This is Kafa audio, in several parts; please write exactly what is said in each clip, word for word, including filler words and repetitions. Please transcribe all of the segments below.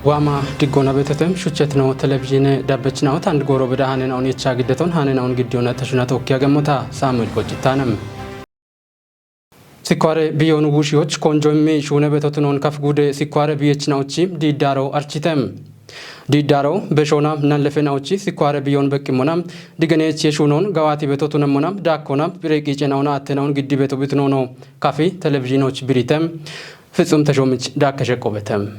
Waama diggoona beetotem shuchetino televizhiine dabbechinaot and gooro beda haanena un yecha giddeton haanena un giddiyoona tashuna tookki agemmota Saamu'el Boccittanem. Sikkuwaare biyoon wushiyoch konjo immi shuune beetotunoon kaf guude sikkuwaare biyechinaochi diiddaaro architem. Diiddaaro beshoona nallefe naochi sikkuwaare biyoon beqqimmona digeneech yeshuunoon gawaati beetotunemmona daakkona phireeqiice naona attena un giddi beeto bitunoono kafi televizhiinoch biritem. Fitsum Teshoomich daakke sheqqobetem.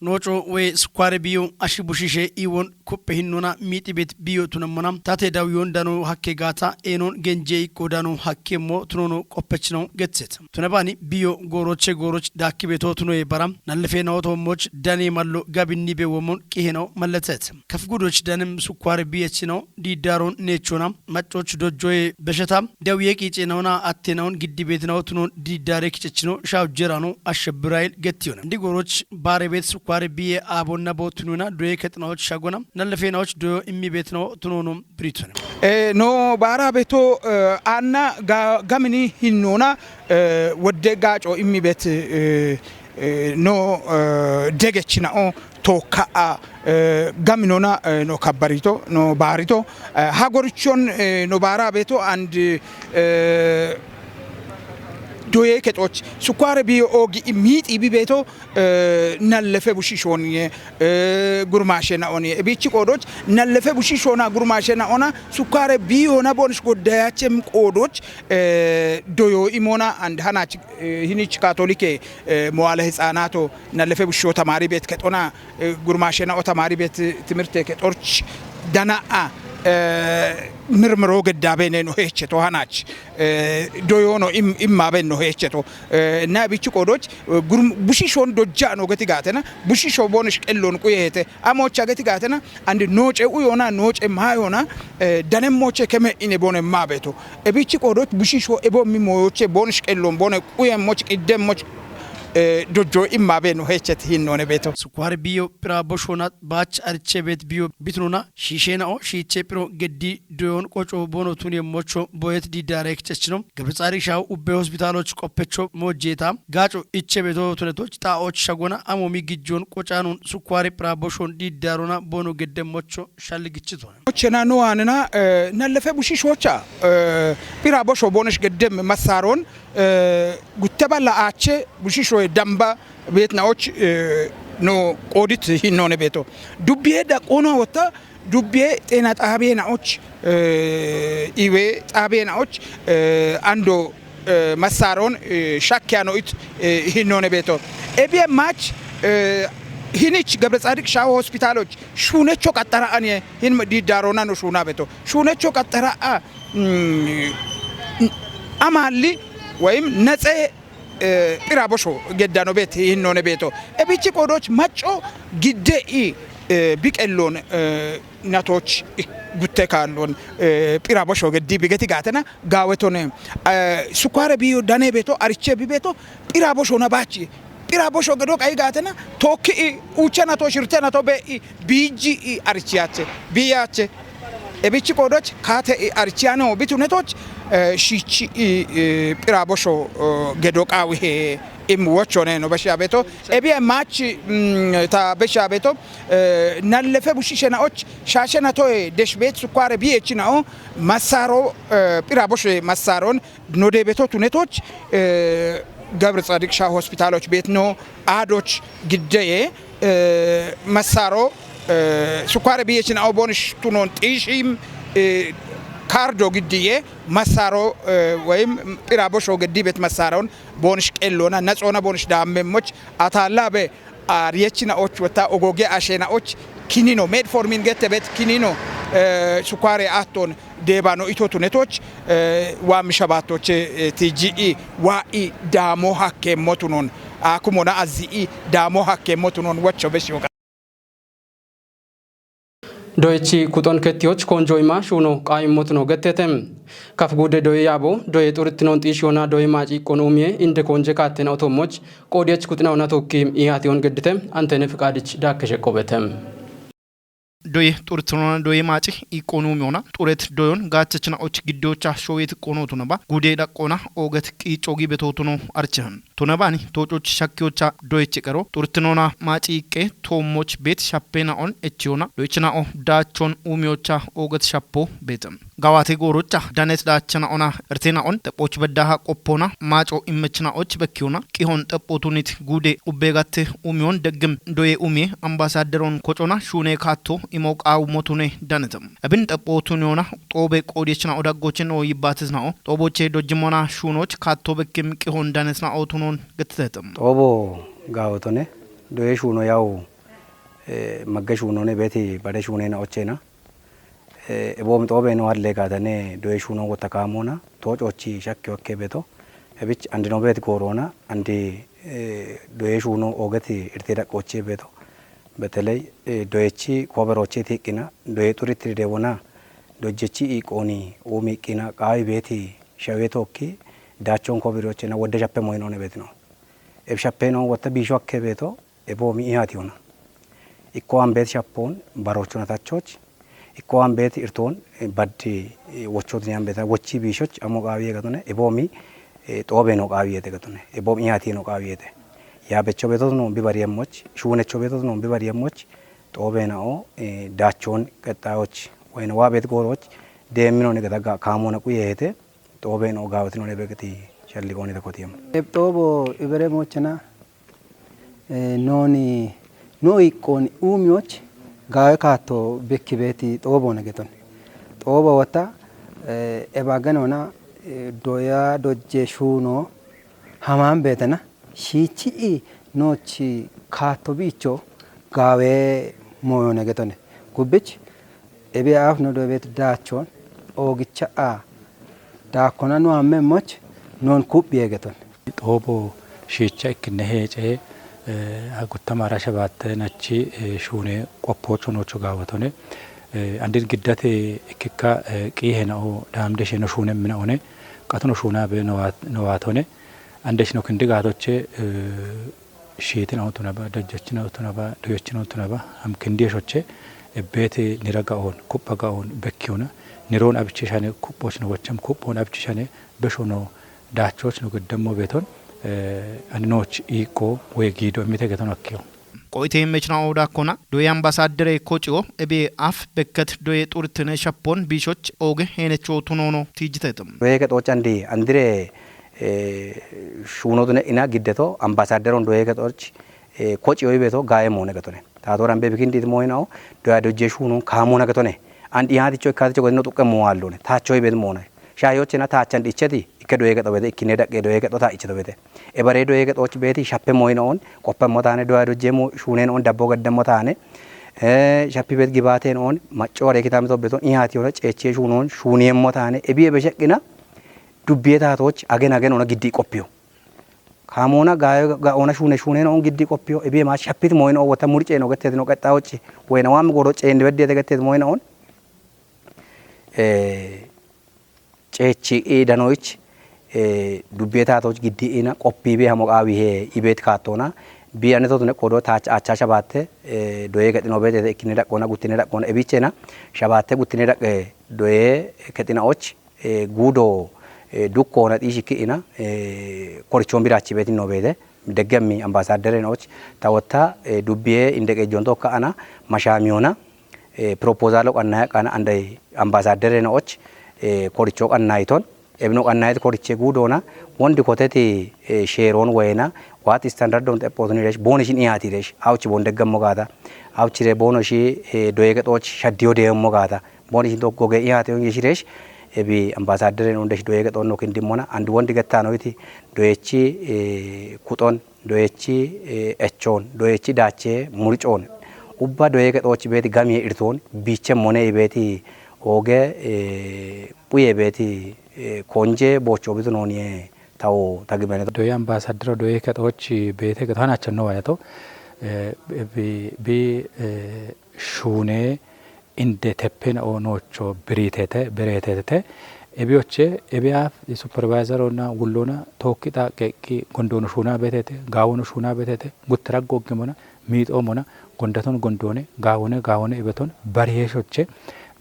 Nooco woy sukkaare biyo ashi bushiishe iiwon kuppe hinnoona miixi beet biyo tunammona tate dawuyoon dano hakke gaata eenoon genje ikko dano hakke immo tunoono qoppechino gethet. Tuna baani biyo gooroche gooroch daakki beeto tunoye bara nallefe nawo toommoch dane mallo gabinni be womon qihenao malletet. Kaf gudoch danem sukkaare biyechino diiddaaron neechona maccoch dojjoye besheta dawuye qiice naona atte naon giddi beetinawo tunon diiddaare kichechino shawujjerano Ashebiraayil gettiyona. Ndi gooroch baare beet sukkaare biye aabonna bootununa doye kexinawoch shagona nallefe nawoch doyo immi beetinawo tunono biritone. Eh, no baara beeto, eh, aanna ga-, gamini hinnoona, eh, wodde gaaco immi beet, eh, eh, no, eh, degechina'o tookka'a, eh, gaminona, eh, no kabbarito, no baarito, eh, ha gorichon, eh, no baara beeto and, eh, doye kexoch sukkaare biyo oogi miixi bi beeto, eh, nallefe bushiishooniye, eh, gurmaashe na'oniye. Ebichi qoodoch nallefe bushiishoona gurmaashe na'ona sukkaare biyoona boonish goddayachem qoodoch, eh, doyo imoona and hanach, eh, hinich Kaatolike, eh, mowaale hitsanato nallefe bushiisho tamaari beet kexona, eh, gurmaashe na'o tamaari beet timirte kexorch dana'a, eh, mirmiro geddabe ne no heecheto hanach, eh, doyo no im-, immabe no heecheto. Eh, na bichi qoodoch, eh, gurum-, bushiishoon dojja no geti gaatena, bushiisho boonish qellon quyeete, amocha geti gaatena, and nooce uyoona, nooce maayoona, eh, danem moche keme ine boone maabeeto. Ebichi qoodoch bushiisho ebo mi mooyoche boonish qellon boone quyen moch qidden moch, eh, dojjo immabe no heechet hinnoone beeto. Sukkaare biyo phira boshoona baach ariche beet biyo bitunona shiishe na'o shiiche phiro geddi doyon qoco boono tuniye mocho boyet diiddaare kichechino. Gabri Tsaadiq Shaw ubbe hospitaaloch qoppecho moojjeeta gaaco iche beeto tunetoch xaa'och shagona amoomi gijjon qocanon sukkaare phira boshoon diiddaarona boono gedde mocho shalli gichitona. Mochena no waanena, eh, nallefe bushiishocha, eh, phira bosho boonish geddem massaaron, eh, gutte balla aache bushiishoye damba beetinaoch, eh, no qoodit hinnoone beeto. Dubbiye daqoona wotta dubbiye xeena xaabiye na'och, eh, iwe xaabiye na'och, eh, ando, eh, massaaron, eh, shakkiya no it, eh, hinnoone beeto. Ebiye maach, eh, hinich Gabri Tsaadiq Shaw hospitaaloch shuunecho qaxxara aniye hin diiddaarona no shuuna beeto. Shuunecho qaxxara a, mm, amaalli woyim nexe, eh, phira bosho geddano beet hinnoone beeto. Ebichi qoodoch macco gidde i, eh, biqellon, eh, natoch i-, gutte kaallon, eh, phira bosho geddi bigeti gaatena gaawetone, eh, sukkaare biyo dane beeto, ariche bi beeto, phira bosho na baachi. Phira bosho gedo qayi gaatena, tookki i, uuche nato, shirte nato be i, biiji i, arichiyache, biyache. Ebichi qoodoch kaate i, arichiyano bitunetoch, eh, shiichi i, eh, phira bosho, eh, gedo qaawi he im wochone no besha beeto. Ebiye maach, mm, ta besha beeto, eh, nallefe bushiishe na'och shaashe natoye desh beet sukkaare biyechi na'o massaaro, eh, phira boshe massaaron no deebeto tunetoch, eh, Gabri Tsaadiq Shaw hospitaaloch beet no aadoch giddeye, eh, massaaro, eh, sukkaare biyechi na'o boonish tunon xiishim, eh, kaardo giddiye massaaro, eh, woyim phira bosho geddi beet massaaron boonish qellona, nexoona boonish daammemmoch, ataalla be ariyechina'och wotta ogoge ashena'och kinino, metformin gette beet kinino, eh, sukkaare atton deebano ito tunetoch, eh, wa mishabaatoche, eh, T G E, wa i daamo hakkemmo tunon, akumona azzi i daamo hakkemmo tunon wocho beshiyo. Doyechi kuxon kettiyoch konjo ima shuuno qaayimmo tuno gettetem. Kaf guude doye yaabo, doye xurittinon xiishiyoona doye maaci iqqon uumiye inde konje kaattena otommoch, qoodiyech kuxinaona tookki ihaatiyon geddite, Antene Fiqaadich daakke sheqqobetem. Doye xurtinona doye maaci iqqooni umiona xuret doyon gaachachina och giddocha showet qono tunaba gude dhaqqona ooget qiico gibetootuno archihan. Tunabani toococh shakkiyocha doyeche qero xurtinona maaci iqqe toommoch beet shappena on echiona doyechina'o daachon umiyocha ooget shappo beetam. Gawate goorocha danet daachana ona ertena on xephoch beddaha qoppona maaco immechina och bekkiona qihon xephotunit gude ubbegatte umiyon deggem doye umie ambasaderon kocona shuune kaatto imo qaawumotune danetam. Ebin xephotuniyona xoobe qoodiyechina odaggochin o yibbatisna'o xooboche dojjimona shuunoch kaatto bekkim qihon danesna'o tunon gettitetam. Xoobo gaawotone doye shuuno yawu, eh, magge shuunone beeti bade shuunena ochena. Eh, eboomi xoobe no alle gaatane doye shuuno wotta kaamona toocochi shakki okke beeto. Ebich andi no beeti goorona andi, eh, doye shuuno oogeti irti dhaqqochi beeto. Beteley, eh, doyechi kooberochi tiiqqina doye xurittiri deewona dojjechi iiqqooni uumi iqqina qaawi beeti shawe tookki daachon kooberochena wodde shappe moyinone beetino. Eb shappe no wotta biisho akke beeto eboomi ihatiyona. Ikko ambet shappon barochona tachoch. Ikko ambet irton, eh, baddi, eh, wochot ni ambeta wochi biishoch amo qaawiye gatone eboomi, eh, xoobe no qaawiyete gatone eboomi ihatiye no qaawiyete. Ya becho beetot no bi bariyemmoch, shuunecho beetot no bi bariyemmoch, xoobe na'o, eh, daachon qexxayoch wayne waa beet gooroch deemminone gata ga kaamona quyehete xoobe no gaawetino ne begeti shalliqoonita kotiyem. Eb xoobo ibere mochena, eh, nooni no iqqooni umiyoch gaawe kaatto bekki beeti xoobo ne geton. Xoobo wotta, eh, ebagenona, eh, doya dojje shuuno hamaan beetena shiichi'i noochi kaatto biicho gaawe moyone getone. Gubbich ebi aaf no doye beet daachon oogicha a daakkona no amme moch noon kuphiye geton. Xoobo shiicha ikkine heece, eh, ha guttamara shabatte nachi, eh, shuune qoppoocho noocho gaawatone. Eh, andin giddate ikkikka, eh, qiihe na'o dhaamde sheno shuune mina one, qatono shuuna be nowaat-, nowaatone. Ande shino kindi gaatoche, eh, shiitina utunaba, dajjachina utunaba, doyochina utunaba, am kindiye shoche, eh, beete nira ga'on, kupha ga'on, bekkiuna, niroon abichi shane, kuphoch no wocham, kuphon abichi shane, besho no, daachooch no geddemmo beeton, eh, ani nooch iiqqo woy giido immite geton akkiyo. Qo'ite mechna oda kona, doye ambasadere kocio, ebe af bekket doye xurtine shappon biishoch ooge heenecho tunoono tiijitetem. Doye kexooch andi, andire, eh, shuunodune ina giddeto ambasaderon doye kexooch, eh, kocio ibeto gaaye moone getone. Taatoran be bikindit mooyinao, doya dojje shuunon kaamoona getone. Andi ihaaticho ikkaaticho gotino xuqqe mowaallone. Taacho ibet moona. Shaayochena taachan dhicheti, ikke doye kexo bete, ikkine daqqe doye kexo taa'ichito bete. Ebare doye kexooch beeti shappe mooyinoon, qoppemmo taane, doya dojjeemmo shuuneenoon, dabbo gaddemmo taane, eh, shappi beet gibaateenoon, macco ware kitaamito beton, ihaati yoona ceechee shuunoon, shuuniyeemmo taane, ebi ebe sheqqina, dubbiye taatooch agen agen ona giddi qoppiyo. Kaamoona gaayo ga-, ona shuune shuuneenoon giddi qoppiyo, ebi ema shappit mooyinoon wota murceeno gettetino qexxawochi, woyna waam goro ceende beddeete gettet mooyinoon, eh, ceechi i danoich, eh, dubbiye taatoch giddi ina qoppi be hamo qaawi he ibet kaatona. Bi ane totune kodo taach acha shabatte, eh, doye kexino betete ikkine daqqona, guttine daqqona, ebichena shabatte guttine daqqe doye kexina och, eh, guudo, eh, dukkona xiishi ki'ina, eh, korichon birachi betin no bete. Deggemmi ambasaderen och tawotta, eh, dubbiye inde qejon tokka ana mashamiyona, eh, proposalo qanna qana andai ambasadere no och, eh, koricho qanna iton, ebno qanna it koriche gudona, wondi koteti, eh, sheron wena, wat standard don te potoni resh, boni shin iati resh, auchi bon deggemmo gata, auchi re bono shi, eh, doye kexooch shaddiyo deemmo gata, boni shin tokko ge iati on yeshi resh, ebi ambasadere no desh doye kexoon no kindimmona, and wondi gettano iti doyechi, eh, kuxon, doyechi, eh, echoon, doyechi daache murcoon, ubba doye kexooch beeti gamiye irtoon, biiche mone ibeeti ooge, eh, phuye beeti, eh, konje boocho bitu nooniye tawo tagimene. Doye ambasadero doye kexooch beete geto hanacho no wayato, eh, bi, bi, eh, shuune inde teppena o noocho biritete, beretetete, Ebiyoche ebiyaaf supervisorona wullona tookki xaaqqeeqqi gondoono shuunaa betete, gaawono shuunaa betete, guttiraggo oggimona, miixoomona, gondaton gondoone, gaawone, gaawone ebeton, bariyeeshoche,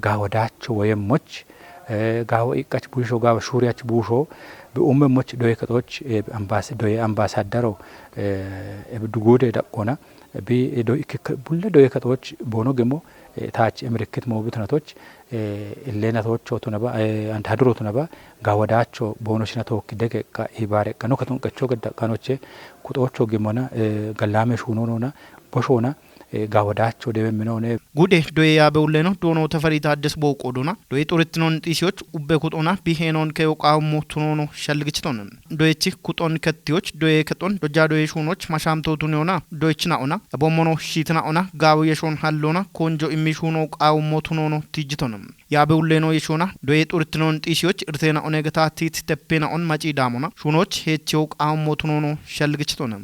gaawo daacho woyemmoch, eh, gaawo iqqach buusho, gaawo shuuriyach buusho, bi ummemmoch doye kexooch, eh, ambaas-, doye ambaasaaddaro, eh, ebi duguude daqqoona, bi, eh, doy-, ikk-, ikk-, bulle doye kexooch boono gimmo, eh, taach emirikkit moobitunatoch, eh, illeenatocho tunaba, eh, and haduro tunaba, gaawo daacho boono shina tookki degeqqa, ibaareqqa, no katun qecho geddaqqanoche, kuxoocho gimona, eh, gallaame shuunoonona, boshoona, eh, gaawo daacho dewe minoone. Gude doye yaabe ulleno doono Teferi Taaddese booqoodona, doye xurittinon xiisiyoch ubbe kuxona biheenoon keyo qaawummo tunoono shalligichitone. Doyechi kuxon kettiyoch doye kexon dojja doye shuunoch mashaamto tuniyona, doyechinaona, ebommono shiitina'ona, gaawo yeshoon hallona, koonjo immi shuuno qaawummo tunoono tiijjitone. Yaabe ulleno yeshoona, doye xurittinon xiisiyoch irteena'one geta tiit teppeena'on maci daamona, shuunoch heechiyo qaawummo tunoono shalligichitone.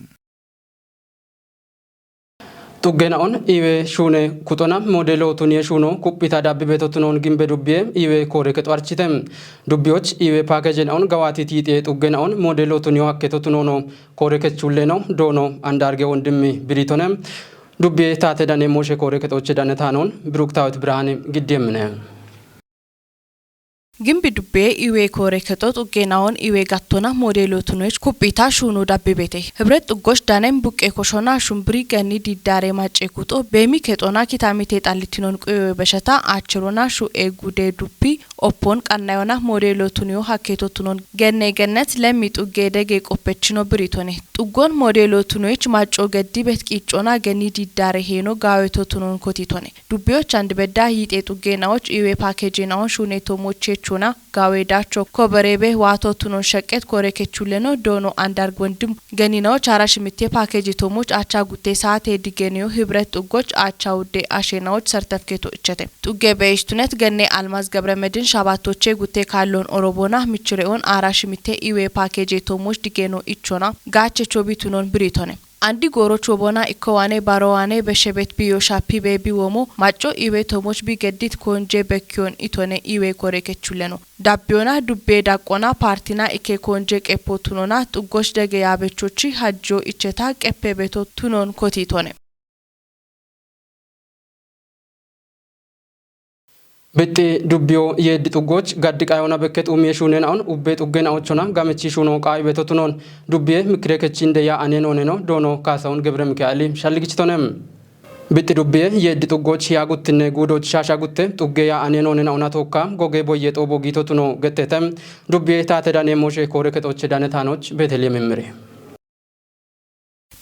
Xuggeena'on iwe shuune kuxona moodeelo tuniye shuuno kuphita dabbibeto tunoon gimbe dubbiye iwe koore kexo archite. Dubbiyoch iwe paakejena'on gawaati tiixiye xuggeena'on moodeelo tuniyo hakketo tunoono koore kechulleno doono Andaarge Wondimmi biriitone. Dubbiye taate dane mooshe koore kexoche dane taanoon Biruktawet Birhaane giddiyemmine. Gimbi dubbe iwe koore kexo xuggeena'on iwe gattona moodeelo tunoyich kuphita shuuno dabbibete. Hibret xuggoch danen buqqe koshona shumbiri ganni diddaare macce kuxo beemi kexona kitamite xallitinon quyewe besheta achirona shu'e gude dubbi oppon qannayona moodeelo tuniyo hakketo tunon genne gennet lemmi xugge dege qoppechino biriitone. Xuggon moodeelo tunoyich macco geddi bet qiiccona ganni diddaare heeno gaaweto tunon kotitone. Dubbiyoch and bedda yiixe xuggeena'och iwe paakejena'on shuune toomochechona gaawe daacho kobereebe waato tunon sheqqet koore kechulleno doono Andaarge Wondim gennina'och haara shimitte paakeje toomoch acha gutte saate digeniyo hibret xuggoch acha wudde ashena'och sertefiketo ichete. Xugge beeshtunet genne Almaz Gebremedin shabaatoche gutte kaallon orobona michire'on haara shimitte iwe paakeje toomoch digeno ichona gaachecho bitunon biriitone. Andi gooroch wobona ikkowaane barowaane beshebet biyo shapi be biwomo macco iwe toomoch bi geddit koonje bekkiyon itone iwe koore kechulleno. Dabbiyona dubbe daqqona partina ikke koonje qeppo tunona xuggoch dege yaabechochi hajjo icheta qeppe beto tunon kotitone. Bixxi dubbiyo yeeddi xuggoch gaddi qayona bekket umiye shuunena'on ubbe xuggena'ochona gamichi shuuno qaawi beto tunon dubbiye mikirekechin deya anenooneno doono Kaasawun Gebre Mikaa'eli shalligichitonem. Bixxi dubbiye yeeddi xuggoch hiya guttinne guudoch shaasha gutte xugge ya anenoonena'ona tookka goge boyye xoobo giito tuno gettetem. Dubbiye taate dane mooshe koore kexoche dane taanoch Beteliye mimmiri.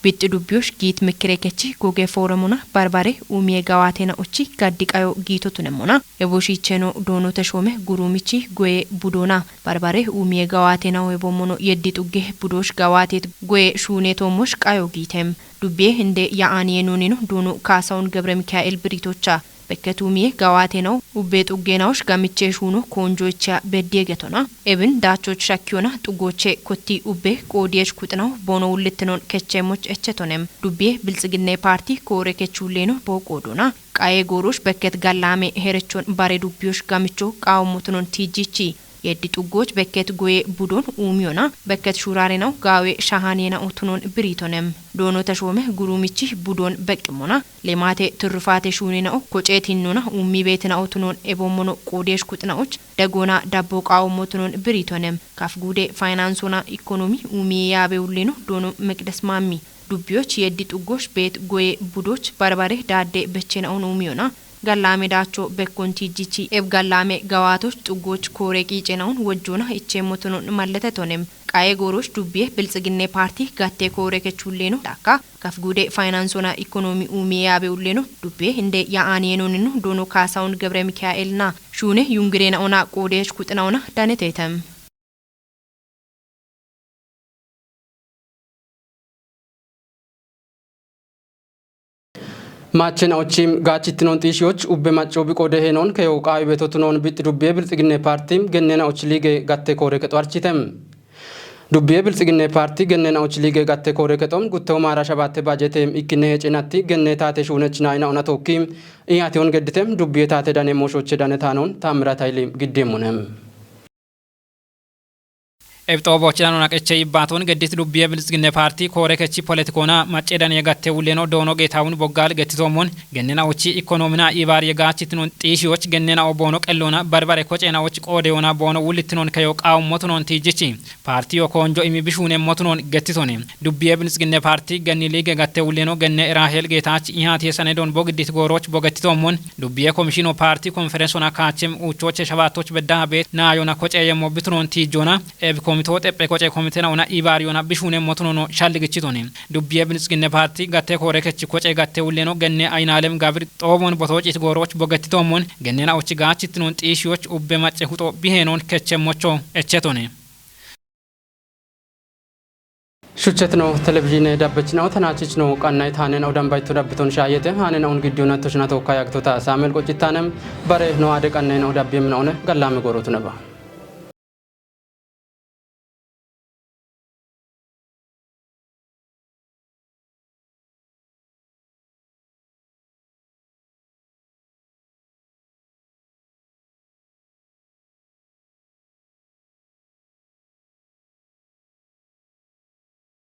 Bixxi dubbiyosh giit mikirekechi goge fooremona barbare umiye gawaatena ochi gaddi qayo giito tunemona. Eboshicheno doono Teshoome Gurumichi goye budoona barbare umiye gawaatena oye bommono yeddi xugge budosh gawaatet goye shuune toommosh qayo giitem. Dubbiye hinde ya'aniye nooneno doono Kaasawun Gebre Mikaa'el biriitocha. Bekket umiye gawaatenaw ubbe xuggeenawosh gamiche shuuno koonjoecha beddiye getona. Ebin daachoch shakkiyona xuggoche kotti ubbe qoodiyesh kuxinaw boono wullittinon kechemoch echetonem. Dubbiye Bilxiginne Parti koore kechulleno boo qoodona. Qaye goorosh bekket gallaame herechon bare dubbiyosh gamicho qaawommotunon tiijjichi. Yeddi xuggoch bekket goye budon uumiyona bekket shuuraarenaw gaawe shahaaniyena otunon biriitonem. Doono Teshoome Gurumichi budon beqqimona. Lemaate tirrufaate shuunena'o koceetinnona uummi beetina'o tunon ebommono qoodiyesh kuxina'och dagoona dabbo qaawommotunon biriitonem. Kaf guude fayinaansona ikonomi uumiye yaabe ulleno doono Meqdes Maammi. Dubbiyoch yeddi xuggosh beet goye budoch barbare daadde bechena'on uumiyona. Gallaame daacho bekkon tiijjichi eb gallaame gawaatoch xuggoch koore qiicena'on wojjoona ichemmotunon malletetonem. Qaye gooroch dubbiye Bilxiginne Parti gatte koore kechulleno dakka. Kaf guude fayinaansona ikonomi uumiye yaabe ulleno dubbiye hinde ya'aniye nooneno doono Kaasawun Gebre Mikaa'elna shuune yungirenaona qoodiyesh kuxinaona danetetem. Maachena'ochi gaachittinon xiishiyoch ubbe macco biqoode henon keyo qaawi beto tunon bixxi dubbiye Bilxiginne Parti gennena'och liige gatte koore kexo architem. Dubbiye Bilxiginne Parti gennena'och liige gatte koore kexom guttewo maara shabatte bajete ikkinne hecenatti genne taate shuunech naayina'ona tookki iyatiyon gedditem. Dubbiye taate dane mooshoche dane taanon Taammirat Hayili giddeemmonem. Ebixoo boochi'rano naqeche ibbaaton geddit dubbiye Biltsginne Paarti koore kechi poletikoona macceedane gatte wulleno doono Geetaawun Boggaal gettitoommon gennena uchi ikkonoomina iibaariye gaachittinoon xiishiyoch gennena o boono qelloona barbare koceena uchi qoodeyoona boono wullittinonkeyo qaawummotunoon tiijjichi. Paartiyo koonjo imi bishuunemmotunoon gettitone. Dubbiye Biltsginne Paarti genni liige gatte wulleno genne Raaheel Geetaach ihaatiye sanedon bogiddit goorooch bogettitoommon dubbiye komishino paarti konferensona kaachem uuchooche shabaattoch beddaha beet naayona koceeyemmo bitunoon tiijjoona ebi komitoo xephe koce komitenawona iibaariyona bishuunemmotunono shalligichitone. Dubbiye Biltsginne Paarti gatte koore kechi koce gatte wulleno genne Ayinaalem Gabir xoomon botoocit goorooch bogettitoommon gennena uchi gaachittinoon xiishiyoch ubbe macce huxo biheenoon kechemmocho echetone. Shuchetno televizhiine dabbechino tanaachich no qannay taanen odambayto dabbiton shaayete haanen aun giddiyo nattoshina tookka yaagtota Saamu'el Qoccitaanem bare no aade qannay no dabbiyem noone gallaame goorotuneba.